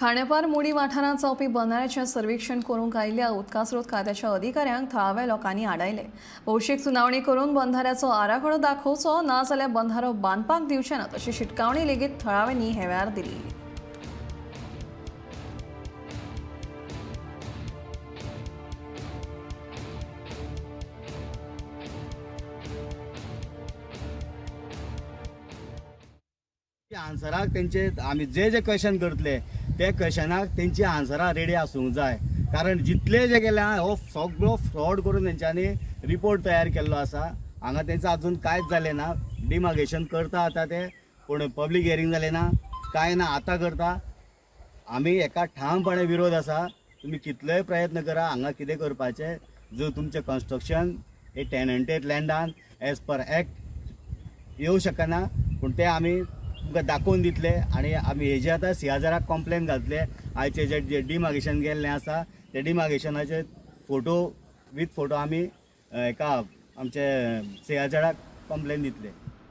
खांडेपार मुडी वाठारांत जावपी बंधाऱ्याचें सर्वेक्षण करूंक आयिल्ल्या उदकास्रोत खात्याच्या अधिकाऱ्यांक थळाव्या लोकांनी आडायले. भौशीक सुनावणी करून बंधाऱ्याचो आराखडो दाखोवचो ना जाल्यार बंधारो बांदपाक दिवचे नात अशी शिटकावणी लेगीत थळाव्यांनी हे वेळार दिली. आन्सराक तेंचे आमी जे जे क्वेश्चन करतले ते क्वेश्चनाक तेंची आन्सरां रेडी आसूंक जाय, कारण जितले जे गेले आहा हो सगळो फ्रॉड करून तेंच्यांनी रिपोर्ट तयार केल्लो आसा. हांगा तेंचो अजून कांयच जालें ना. डिमार्केशन करता आतां ते, पूण पब्लीक हियरींग जालें ना, कांय ना, आतां करता. आमी हेका ठामपणे विरोध आसा. तुमी कितलेय प्रयत्न करा हांगा कितें करपाचें, जो तुमचें कन्स्ट्रक्शन हे टेनंटेड लँडान एज पर एक्ट येवं शकना, पूण ते आमी तुमकां दाखोवन दितले. आनी आमी हेजे आतां सीआजाराक कंप्लेन घातले. आयचे जे डिमार्केशन गेल्लें आसा ते डिमार्केशनाचे फोटो विथ फोटो आमी हेका आमचे सीआजाराक कंप्लेन दितले.